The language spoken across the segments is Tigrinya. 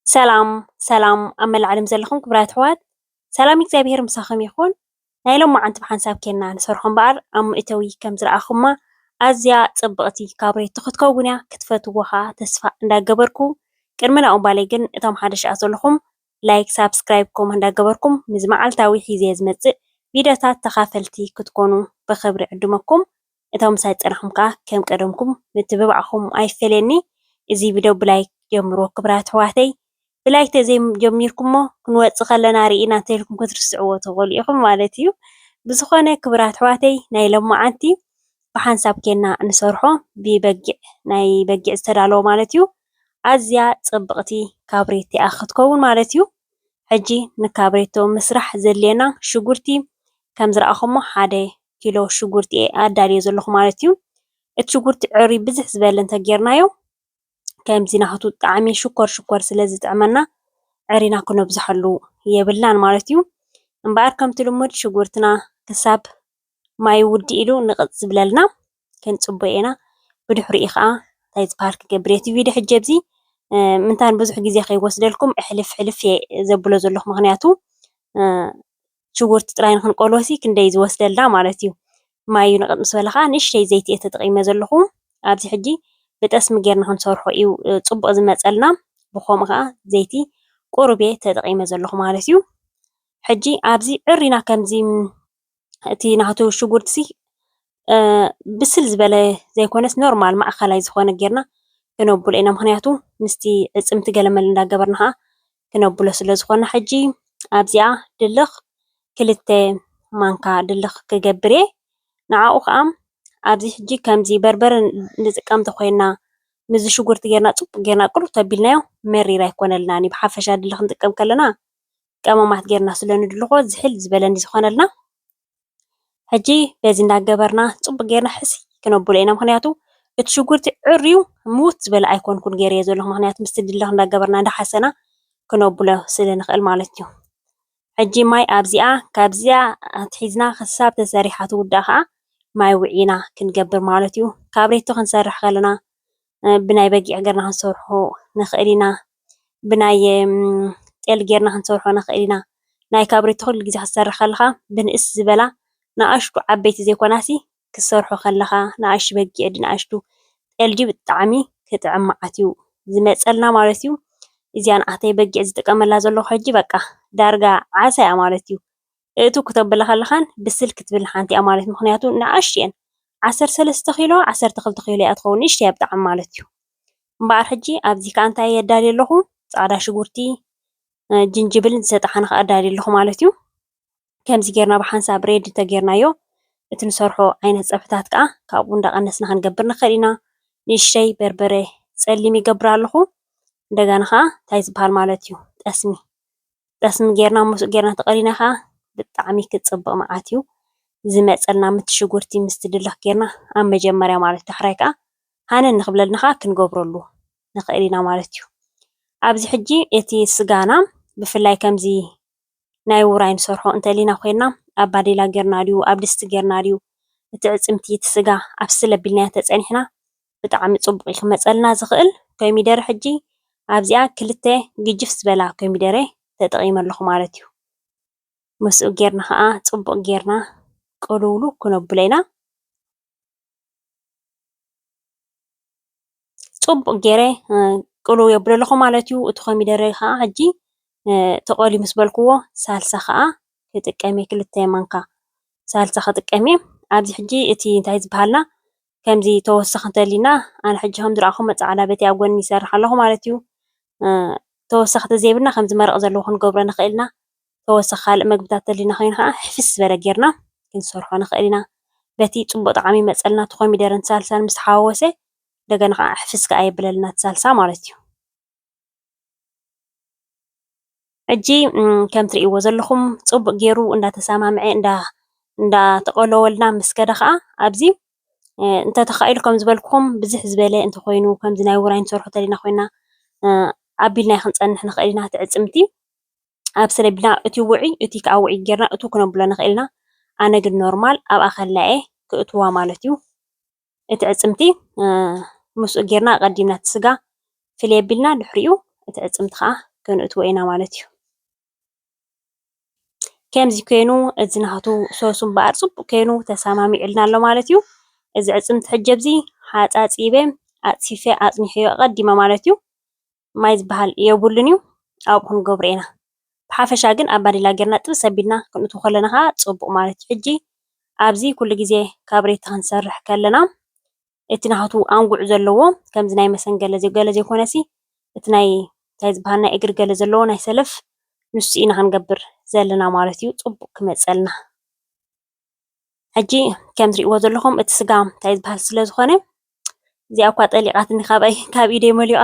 ሰላም ሰላም፣ ኣብ መላእ ዓለም ዘለኹም ክቡራት ኣሕዋት፣ ሰላም እግዚኣብሄር ምሳኹም ይኹን። ናይ ሎማዓንቲ ብሓንሳብ ኬንና ንሰርሖ እምበኣር፣ ኣብ መእተዊ ከም ዝረኣኹማ ኣዝያ ጽብቕቲ ካብሬቶ ክትከውን እያ፣ ክትፈትዎ ኸኣ ተስፋ እንዳገበርኩ፣ ቅድሚ ናኡ እምባለይ ግን እቶም ሓደሽ ኣተለኹም ላይክ፣ ሳብስክራይብ፣ ኮመንት እንዳገበርኩም፣ ምስዚ መዓልታዊ ሒዘ ዝመጽእ ቪድዮታት ተኻፈልቲ ክትኮኑ ብኽብሪ ዕድመኩም። እቶም ምሳይ ጸኒሕኩም ከኣ ከም ቀደምኩም ምትብባዕኩም ኣይፈለየኒ። እዚ ቪድዮ ብላይክ ጀምርዎ ክብራት ኣሕዋተይ። ብላይክ ተዘይጀሚርኩሞ ክንወጽእ ከለና ርኢና እንተኢልኩም ክትርስዕዎ ትኽእሉ ኢኹም ማለት እዩ። ብዝኾነ ክብራት ኣሕዋተይ ናይ ሎማዓንቲ ብሓንሳብ ኬንና እንሰርሖ ብበጊዕ ናይ በጊዕ ዝተዳለወ ማለት እዩ። ኣዝያ ጽብቕቲ ካብሬቶ እያ ክትከውን ማለት እዩ። ሕጂ ንካብሬቶ ምስራሕ ዘድልየና ሽጉርቲ ከም ዝረኣኹሞ ሓደ ኪሎ ሽጉርቲ እየ ኣዳልዮ ዘለኹ ማለት እዩ። እቲ ሽጉርቲ ዕሪ ብዝሕ ዝበለ እንተጌርናዮ ከምዚ ናቱ ጣዕሚ ሽኮር ሽኮር ስለ ዝጥዕመና ዕሪና ክነብዝሐሉ የብልናን ማለት እዩ። እምበኣር ከምቲ ልሙድ ሽጉርትና ክሳብ ማይ ውዲ ኢሉ ንቕጽ ዝብለልና ክንጽቦ ኢና። ብድሕሪኡ ኸኣ እንታይ ዝበሃል ክገብር እየ። እቲ ቪድዮ ሕጂ ኣብዚ ምንታን ብዙሕ ግዜ ከይወስደልኩም እሕልፍ ሕልፍ እየ ዘብሎ ዘለኹ፣ ምኽንያቱ ሽጉርቲ ጥራይ ንክንቆልወሲ ክንደይ ዝወስደልና ማለት እዩ። ማዩ ንቕጥ ምስ በለ ኸዓ ንእሽተይ ዘይቲ እየ ተጠቒመ ዘለኹ። ኣብዚ ሕጂ ብጠስሚ ጌርና ክንሰርሖ እዩ ጽቡቕ ዝመጸልና። ብኸምኡ ኸዓ ዘይቲ ቁሩብ እየ ተጠቒመ ዘለኹ ማለት እዩ። ሕጂ ኣብዚ ዕሪና ከምዚ እቲ ናቱ ሽጉርትሲ ብስል ዝበለ ዘይኮነስ ኖርማል ማእኸላይ ዝኾነ ጌርና ክነብሎ ኢና። ምኽንያቱ ምስቲ ዕፅምቲ ገለመል እንዳገበርና ኸዓ ክነብሎ ስለ ዝኾንና። ሕጂ ኣብዚኣ ድልኽ ክልተ ማንካ ድልኽ ክገብር እየ። ንዓኡ ኸዓ ኣብዚ ሕጂ ከምዚ በርበረ ንጥቀም ተኾይንና ምስዚ ሽጉርቲ ጌርና ፅቡቅ ጌርና ቅሩብ ተቢልናዮ መሪር ኣይኮነልናን እዩ። ብሓፈሻ ድልኽ ክንጥቀም ከለና ቀመማት ጌርና ስለ ንድልኾ ዝሕል ዝበለኒ ዝኾነልና። ሕጂ በዚ እንዳገበርና ጽቡቅ ጌርና ሕስይ ክነብሎ ኢና። ምኽንያቱ እቲ ሽጉርቲ ዕርዩ ምውት ዝበለ ኣይኮንኩን ጌርዮ ዘለኹ። ምኽንያቱ ምስቲ ድልኽ እንዳገበርና እንዳሓሰና ክነብሎ ስለ ንኽእል ማለት እዩ። ሕጂ ማይ ኣብዚኣ ካብዚኣ ኣትሒዝና ክሳብ ተሰሪሓ ትውዳእ ኸዓ ማይ ውዒና ክንገብር ማለት እዩ። ካብ ሬቶ ክንሰርሕ ከለና ብናይ በጊዕ ገርና ክንሰርሖ ንኽእል ኢና። ብናይ ጤል ጌርና ክንሰርሖ ንኽእል ኢና። ናይ ካብሬቶ ኩሉ ግዜ ክትሰርሕ ከለኻ ብንእስ ዝበላ ንኣሽቱ ዓበይቲ ዘይኮናሲ ክትሰርሖ ከለኻ ንኣሽቱ በጊዕ ድዩ ንኣሽቱ ጤል ድዩ ብጣዕሚ ክጥዕም መዓት እዩ ዝመፀልና ማለት እዩ። እዚኣ ንኣተይ በጊዕ ዝጥቀመላ ዘለኹ ሕጂ በቃ ዳርጋ ዓሳ እያ ማለት እዩ። እቱ ክተብላ ከለኻን ብስል ክትብል ሓንቲ እያ ማለት ምኽንያቱ ንኣሽቱ እየን። ዓሰርተ ሰለስተ ኪሎ ዓሰርተ ክልተ ኪሎ እያ ትኸውን ንእሽተይ እያ ብጣዕሚ ማለት እዩ። እምበኣር ሕጂ ኣብዚ ከዓ እንታይ የዳልየ ኣለኹ? ፃዕዳ ሽጉርቲ፣ ጅንጅብልን ዝተጣሓነ ከዓ ኣዳልየ ኣለኹ ማለት እዩ። ከምዚ ጌርና ብሓንሳብ ሬዲ ተጌርናዮ እቲ ንሰርሖ ዓይነት ፀብሕታት ከዓ ካብኡ እንዳቐነስና ክንገብር ንኽእል ኢና። ንእሽተይ በርበረ ፀሊም ይገብር ኣለኹ። እንደገና ከዓ እንታይ ዝበሃል ማለት እዩ ጠስሚ ጠስሚ ጌርና ምስኡ ጌርና ተቐሪና ከዓ ብጣዕሚ ክፅብቕ መዓት እዩ ዝመፀልና። ምቲ ሽጉርቲ ምስቲ ድልኽ ጌርና ኣብ መጀመርያ ማለት ዳሕራይ ከዓ ሃነን ንኽብለልና ከዓ ክንገብረሉ ንኽእል ኢና ማለት እዩ። ኣብዚ ሕጂ እቲ ስጋና ብፍላይ ከምዚ ናይ ውራይ ንሰርሖ እንተሊና ኮይና ኣብ ባዴላ ጌርና ድዩ ኣብ ድስቲ ጌርና ድዩ እቲ ዕፅምቲ እቲ ስጋ ኣብስል ኣቢልናዮ ተፀኒሕና ብጣዕሚ ፅቡቕ እዩ ክመፀልና ዝኽእል። ኮሚደረ ሕጂ ኣብዚኣ ክልተ ግጅፍ ዝበላ ኮሚደረ ተጠቒመ ኣለኹ ማለት እዩ። ምስኡ ጌርና ኸዓ ፅቡቕ ጌርና ቅልውሉ ክነብሎ ኢና። ፅቡቕ ገይረ ቅልው የብሎ ኣለኹ ማለት እዩ። እቲ ኮሚደረ ኸዓ ሕጂ ተቆሊ ምስ በልክዎ ሳልሳ ኸዓ ክጥቀም እየ፣ ክልተ ማንካ ሳልሳ ክጥቀም እየ። ኣብዚ ሕጂ እቲ እንታይ ዝበሃልና ከምዚ ተወሰኺ እንተሊና ኣነ ሕጂ ከም ዝረኣኹም ፃዕዳ በቲ ኣብ ጎኒ ይሰርሕ ኣለኹ ማለት እዩ። ተወሰኺ ተዘይብልና ከምዚ መረቕ ዘለዎ ክንገብሮ ንኽእል ኢና። ተወሰኺ ካልእ መግብታት ተሊና ኮይና ከዓ ሕፍስ ዝበለ ጌርና ክንሰርሖ ንኽእል ኢና። በቲ ፅቡቕ ጣዕሚ ይመፀልና እቲ ኮሚደረን ሳልሳን ምስ ተሓዋወሰ እንደገና ከዓ ሕፍስ ከዓ የብለልና እቲ ሳልሳ ማለት እዩ። ሕጂ ከም ትርእይዎ ዘለኹም ፅቡቅ ገይሩ እንዳተሰማምዐ እንዳተቆለወልና ምስ ከደ ከዓ ኣብዚ እንተተኻኢሉ ከም ዝበልኩኹም ብዝሕ ዝበለ እንተኮይኑ ከምዚ ናይ ውራይ ንሰርሖ ተሊና ኮይና ኣቢልና ክንፀንሕ ንኽእል ኢና። ትዕፅምቲ ኣብ ስለቢና እቲ ውዒ እቲ ከዓ ውዒ ጌርና እቱ ክነብሎ ንኽእል ኢና። ኣነ ግን ኖርማል ኣብኣ ከላ እየ ክእትዋ ማለት እዩ። እቲ ዕፅምቲ ምስኡ ጌርና ኣቐዲምና እቲ ስጋ ፍልይ ኣቢልና ድሕሪኡ እቲ ዕፅምቲ ከዓ ክንእትዎ ኢና ማለት እዩ። ከምዚ ኮይኑ፣ እዚ ናቱ ሶሱ እምበኣር ጽቡቕ ኮይኑ ተሰማሚዑልና ኣሎ ማለት እዩ። እዚ ዕጽምቲ ሕጂ ኣብዚ ሓጻጺበ፣ ኣጽፊፈ፣ ኣጽኒሐዮ ቀዲመ ማለት እዩ። ማይ ዝበሃል የብሉን እዩ፣ ኣብኡ ክንገብሮ ኢና። ብሓፈሻ ግን ኣብ ባዴላ ጌርና ጥብስ ኣቢልና ክንእትዎ ከለና ኸዓ ጽቡቕ ማለት እዩ። ሕጂ ኣብዚ ኩሉ ግዜ ካብ ሬቲ ክንሰርሕ ከለና፣ እቲ ናቱ ኣንጉዕ ዘለዎ፣ ከምዚ ናይ መሰን ገለ ዘይ-፣ ገለ ዘይኮነሲ፣ እቲ ናይ፣ እንታይ ዝበሃል፣ ናይ እግሪ ገለ ዘለዎ ናይ ሰለፍ፣ ንሱ ኢና ክንገብር ዘለና ማለት እዩ። ጽቡቕ ክመጸልና። ሕጂ ከም ትርእይዎ ዘለኹም እቲ ስጋ እንታይ ዝበሃል ስለ ዝኾነ፣ እዚኣ እኳ ጠሊቓትኒ፣ ካባይ፣ ካብ ኢደይ መሊቓ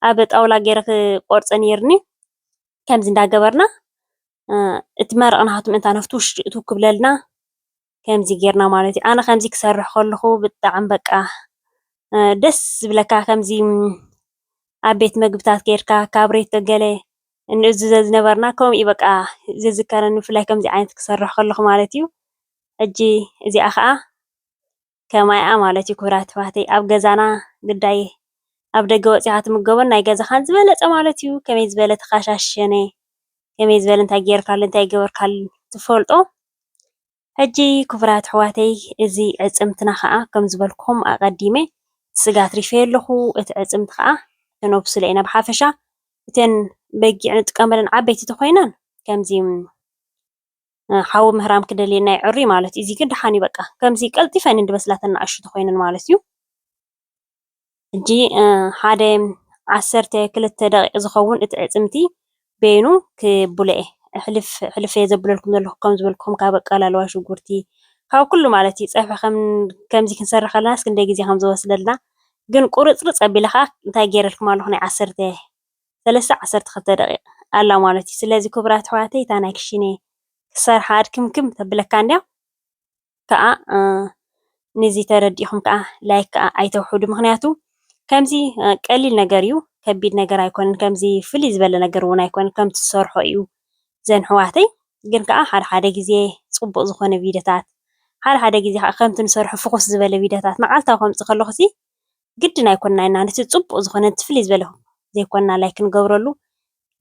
ኣብ ጣውላ ገይረ ክቆርጸ ነይርኒ። ከምዚ እንዳገበርና፣ እ፣ እቲ መረቕ ናቱ ምእንታ ናብቲ ውሽጢ እትው ክብለልና ከምዚ ጌርና ማለት እዩ። ኣነ ከምዚ ክሰርሕ ከለኹ ብጣዕሚ በቃ፣ እ፣ ደስ ዝብለካ ከምዚ፣ ም፣ ኣብ ቤት መግብታት ጌርካ ካብ ሬቶ ገለ እንእዝዞ ዝነበርና ከምኡ እዩ በቃ ዝዝከረኒ፣ ብፍላይ ከምዚ ዓይነት ክሰርሕ ከለኹ ማለት እዩ። ሕጂ እዚኣ ኸዓ ከማይኣ ማለት እዩ። ክቡራት ኣሕዋተይ፣ ኣብ ገዛና ግዳይ ኣብ ደገ ወፂኻ ትምገቦን ናይ ገዛኻን ዝበለፀ ማለት እዩ። ከመይ ዝበለ ተኻሻሸነ፣ ከመይ ዝበለ እንታይ ጌርካሉ፣ እንታይ ገበርካሉ ትፈልጦ። ሕጂ ክቡራት ኣሕዋተይ፣ እዚ ዕፅምትና ኸዓ ከም ዝበልኩም ኣቐዲመ ስጋ ኣትሪፈ ኣለኹ። እቲ ዕፅምቲ ኸዓ ክነብስሎ ኢና። ብሓፈሻ እተን በጊዕ ንጥቀመለን ዓበይቲ ተኾይነን ከምዚ፣ እ፣ ሓዊ ምህራም ክደልየና ይዕሪ ማለት እዩ። እዚ ግን ደሓን እዩ፣ በቃ ከምዚ ቀልጢፈን እንድበስላተን ንኣሽቱ ተኾይነን ማለት እዩ። ሕጂ፣ እ፣ ሓደ ዓሰርተ ክልተ ደቂቕ ዝኸውን እቲ ዕፅምቲ በይኑ ክብሎ እየ። ሕልፍ፣ ሕልፍ እየ ዘብለልኩም ዘለኹ፣ ከም ዝበልኩም ካብ ኣቀላልዋ ሽጉርቲ፣ ካብ ኩሉ ማለት እዩ። ፀብሒ ከም፣ ከምዚ ክንሰርሕ ከለናስ ክንደይ ግዜ ከም ዝወስደልና። ግን ቁርፅርፅ ኣቢለ ኸዓ እንታይ ገይረልኩም ኣለኹ፣ ናይ ዓሰርተ ሰለስተ ዓሰርተ ክልተ ደቂቕ ኣላ ማለት እዩ። ስለዚ ክቡራት ኣሕዋተይ፣ እታ ናይ ክሽነ ክሰርሓ ኣድክምክም ተብለካ እንድያ። ከኣ፣ እ፣ ነዚ ተረዲእኹም ከኣ ላይክ ከኣ ኣይተውሕዱ። ምኽንያቱ ከምዚ፣ እ፣ ቀሊል ነገር እዩ፣ ከቢድ ነገር ኣይኮነን። ከምዚ ፍልይ ዝበለ ነገር እውን ኣይኮነን፣ ከምቲ ዝሰርሖ እዩ ዘን ኣሕዋተይ። ግን ከኣ ሓደ ሓደ ግዜ ጽቡቕ ዝኾነ ቪድዮታት፣ ሓደ ሓደ ግዜ ከኣ ከምቲ ንሰርሖ ፍኹስ ዝበለ ቪድዮታት መዓልታዊ ከምጽእ ከለኹሲ ግድን ኣይኮንና ኢና፣ ነቲ ጽቡቕ ዝኾነ፣ ነቲ ፍልይ ዝበለ ዘይኮንና ላይክ ክንገብረሉ፣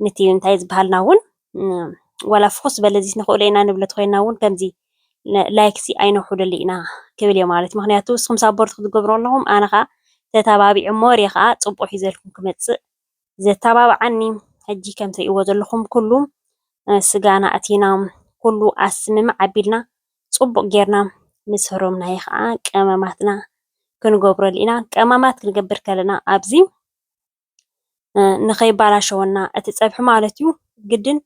ነቲ እንታይ ዝበሃልና እውን፣ ም፣ ዋላ ፍኹስ ዝበለ እዚ ንኽእሎ ኢና ንብሎ ተኾይንና እውን ከምዚ ነ-፣ ላይክሲ ኣይነውሕደሉ ኢና ክብል እየ ማለት። ምኽንያቱ ንስኹም ሳፖርት ክትገብሩ ኣለኹም፣ ኣነ ኸዓ ተተባቢዐ ሞር እየ ኸዓ ጽቡቕ ሒዘልኩም ክመጽእ ዘተባብዓኒ። ሕጂ ከም ትርእይዎ ዘለኹም ኩሉ፣ እ፣ ስጋና ኣእቲና ኩሉ ኣስምምዕ ኣቢልና ጽቡቕ ጌርና ምስ ህሮምናዮ ኸዓ ቀመማትና ክንገብረሉ ኢና። ቀመማት ክንገብር ከለና ኣብዚ፣ እ፣ ንኸይባላሸወና እቲ ጸብሒ ማለት እዩ። ግድን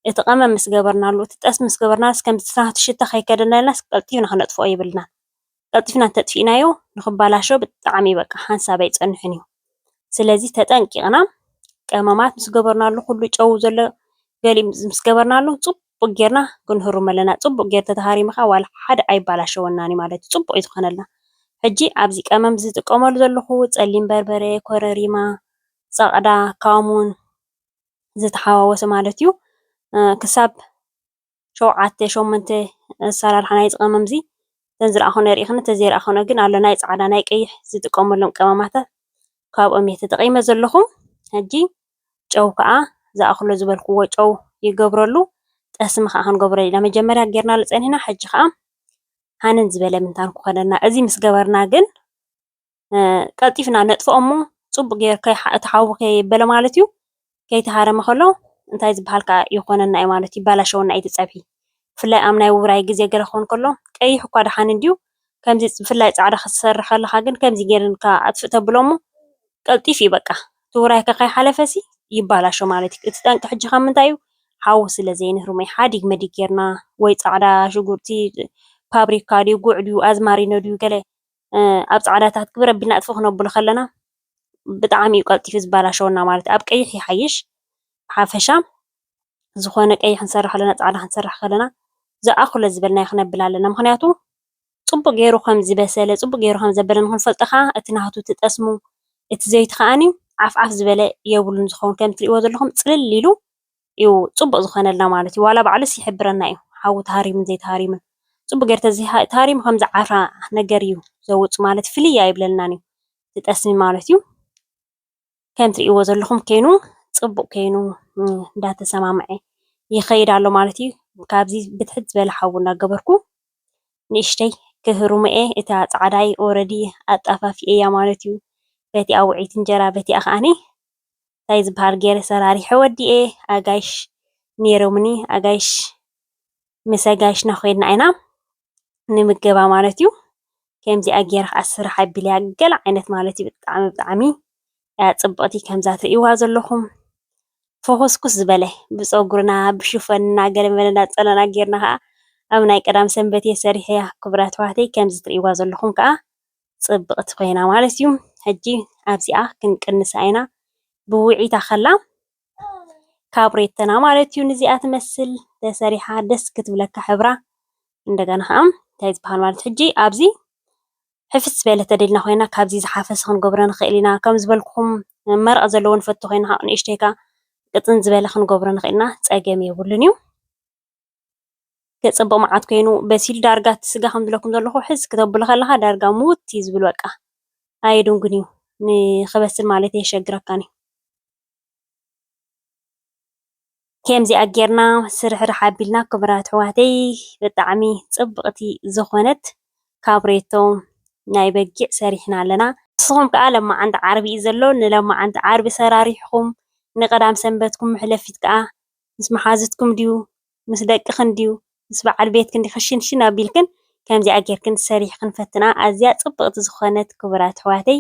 እቲ ቀመም ምስ ገበርናሉ፣ እቲ ጠስሚ ምስ ገበርናሉስ ከምዚ እቲ ናቱ ሽታ ከይከደና ኢልናስ ቀልጢፍና ክነጥፍኦ የብልናን። ቀልጢፍና እንተጥፊእናዮ ንኽባላሾ ብጣዕሚ በቃ ሓንሳብ ኣይጸንሕን እዩ። ስለዚ ተጠንቂቕና ቀመማት ምስ ገበርናሉ፣ ኩሉ ጨው ዘሎ ገሊኡ ምስ ገበርናሉ ጽቡቕ ጌርና ክንህሩም ኣለና። ጽቡቕ ጌር ተተሃሪምኻ ዋላ ሓደ ኣይባላሸወናን እዩ ማለት እዩ። ጽቡቕ እዩ ዝኾነልና። ሕጂ ኣብዚ ቀመም ዝጥቀመሉ ዘለኹ ጸሊም በርበረ፣ ኮረሪማ፣ ጸቕዳ፣ ካሙን ዝተሓዋወሰ ማለት እዩ። እ፣ ክሳብ ሸውዓተ፣ ሸሞንተ ኣሰራርሓ ናይ ዝቐመም እዚ፣ እተን ዝረኣኹነ ርኢኽኒ፣ እተን ዘይረኣኹነ ግን ኣሎ፣ ናይ ጻዕዳ፣ ናይ ቀይሕ ዝጥቀመሎም ቀመማታት፣ ካብኦም እየ ተጠቒመ ዘለኹ። ሕጂ ጨው ከኣ ዝኣኽሎ ዝበልክዎ ጨው ይገብረሉ፣ ጠስሚ ከኣ ክንገብረሉ ኢና። መጀመርያ ጌርናሉ ጸኒሕና፣ ሕጂ ከኣ ሃነን ዝበለ ምንታን ክኾነና። እዚ ምስ ገበርና ግን እ፣ ቀልጢፍና ነጥፍኦ እሞ፣ ጽቡቕ ጌር ከይሓ-፣ እቲ ሓዊ ከየበለ ማለት እዩ፣ ከይተሃረመ ከሎ፣ እንታይ ዝበሃል ከኣ ይኾነና እዩ ማለት እዩ፣ ይባላሸወና እዩ እቲ ጸብሒ። ብፍላይ ኣብ ናይ ውራይ ግዜ ገለ ክኸውን ከሎ፣ ቀይሕ እኳ ደሓን እንድዩ፣ ከምዚ ፅ-፣ ብፍላይ ጻዕዳ ክትሰርሕ ከለኻ ግን ከምዚ ጌርካ ኣጥፍእ ተብሎ እሞ፣ ቀልጢፉ እዩ በቃ። እቲ ውራይካ ከይሓለፈሲ ይባላሾ ማለት እዩ። እቲ ጠንቂ ሕጂ ካብ ምንታይ እዩ? ሓዊ ስለ ዘይንህርሞ እዩ። ሓዲግ መዲግ ጌርና ወይ ጻዕዳ ሽጉርቲ፣ ፓብሪካ ድዩ፣ ጉዕ ድዩ፣ ኣዝማሪኖ ድዩ፣ ገለ፣ እ፣ ኣብ ጻዕዳታት ክብር ኣቢልና ኣጥፍእ ክነብሎ ከለና ብጣዕሚ እዩ ቀልጢፉ ዝባላሸወና ማለት እዩ። ኣብ ቀይሕ ይሓይሽ። ብሓፈሻ ዝኾነ ቀይሕ ክንሰርሕ ከለና፣ ጻዕዳ ክንሰርሕ ከለና ዝኣኽሎ ዝበልናዮ ክነብል ኣለና። ምኽንያቱ ጽቡቕ ገይሩ ከም ዝበሰለ፣ ጽቡቕ ገይሩ ከም ዘበለ ንኽንፈልጦ ኸኣ እቲ ናቱ፣ እቲ ጠስሙ፣ እቲ ዘይቲ ከኣኒ ዓፍ ዓፍ ዝበለ የብሉን ዝኸውን። ከም ትርእይዎ ዘለኹም ጽልል ኢሉ እዩ ጽቡቕ ዝኾነልና ማለት እዩ። ዋላ ባዕሉስ ይሕብረና እዩ፣ ሓዊ ተሃሪሙን ዘይተሃሪሙን። ጽቡቕ ገይሩ ተዘይሃ-፣ ተሃሪሙ ከም ዝዓፍራ ነገር እዩ ዘውጽእ ማለት ፍልይ ኣይብለልናን እዩ፣ እቲ ጠስሚ ማለት እዩ። ከም ትርእይዎ ዘለኹም ኮይኑ ጽቡቕ ኮይኑ እንዳተሰማምዐ ይኸይድ ኣሎ ማለት እዩ። ካብዚ ብትሕት ዝበለ ሓዊ እንዳገበርኩ ንእሽተይ ክህሩምኤ። እታ ጻዕዳይ ኦረዲ ኣጣፋፊኤያ ማለት እዩ። በቲኣ ውዒት እንጀራ በቲኣ ከዓኒ እንታይ ዝበሃል ገይረ ሰራሪሐ ወዲኤ። ኣጋይሽ ነይሮምኒ። ኣጋይሽ ምስ ኣጋይሽና ኮይና ኢና ንምገባ ማለት እዩ። ከምዚኣ ገይረ ከዓ ስራሕ ኣቢለያ ገለ ዓይነት ማለት እዩ። ብጣዕሚ ብጣዕሚ እያ ፅብቕቲ ከምዛ ትርእይዋ ዘለኹም። ፈኾስኩስ ዝበለ ብፀጉርና ብሽፈንና ገለ መለ እንዳፀለና ጌርና ከዓ ኣብ ናይ ቀዳም ሰንበት እየ ሰሪሐያ። ክቡራት ኣሕዋተይ ከምዚ ትርእይዋ ዘለኹም ከዓ ፅብቕቲ ኮይና ማለት እዩ። ሕጂ ኣብዚኣ ክንቅንሳ ኢና። ብውዒታ ከላ ካብሬተና ማለት እዩ። ንዚኣ ትመስል ተሰሪሓ ደስ ክትብለካ ሕብራ። እንደገና ከዓ እንታይ ዝበሃል ማለት ሕጂ ኣብዚ ሕፍስ ዝበለ ተደልና ኮይና ካብዚ ዝሓፈስ ክንገብሮ ንኽእል ኢና። ከም ዝበልኩኹም መረቕ ዘለዎ ንፈቱ ኮይና ከዓ ንእሽተይካ ቅጥን ዝበለ ክንገብሮ ንኽእል ኢና። ፀገም የብሉን እዩ። ገፀ መዓት ኮይኑ በሲሉ ዳርጋ እቲ ስጋ ከም ዝብለኩም ዘለኹ ሕዝ ክተብሎ ከለኻ ዳርጋ ሙት እዩ ዝብል በቃ። ኣየድንጉን እዩ ንኽበስል ማለት የሸግረካን እዩ። ከምዚኣ ጌርና ስርሕርሕ ኣቢልና ክቡራት ኣሕዋተይ ብጣዕሚ ፅብቕቲ ዝኾነት ካብሬቶ ናይ በጊዕ ሰሪሕና ኣለና። ንስኹም ከዓ ለማዓንቲ ዓርቢ እዩ ዘሎ፣ ንለማዓንቲ ዓርቢ ሰራሪሕኹም ንቀዳም ሰንበትኩም መሕለፊት ከዓ ምስ መሓዙትኩም ድዩ ምስ ደቅኽን ድዩ ምስ በዓል ቤትክን ድዩ ክሽንሽን ኣቢልክን ከምዚኣ ጌርክን ሰሪሕክን ፈትና። ኣዝያ ፅብቕቲ ዝኾነት ክቡራት ኣሕዋተይ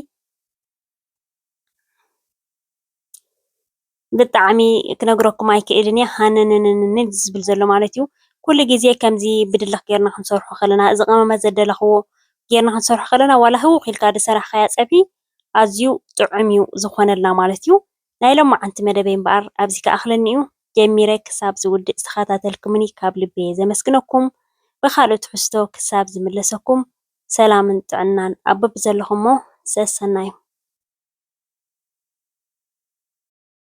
ብጣዕሚ ክነግረኩም ኣይክእልን እየ። ሃነነነንን ዝብል ዘሎ ማለት እዩ። ኩሉ ግዜ ከምዚ ብድልኽ ጌርና ክንሰርሖ ከለና፣ እዚ ቀመማት ዘደለኽዎ ጌርና ክንሰርሖ ከለና፣ ዋላ ህውኽ ኢልካ ዝሰራሕካያ ፀብሒ ኣዝዩ ጥዑም እዩ ዝኾነልና ማለት እዩ። ናይ ሎማዓንቲ መደበይ እምበኣር ኣብዚ ክኣኽለኒ እዩ። ጀሚረ ክሳብ ዝውድእ ዝተኸታተልኩምኒ ካብ ልቢ እየ ዘመስግነኩም። ብኻልእ ትሕዝቶ ክሳብ ዝምለሰኩም ሰላምን ጥዕናን ኣብ በብዘለኹሞ ሰሰናዩ።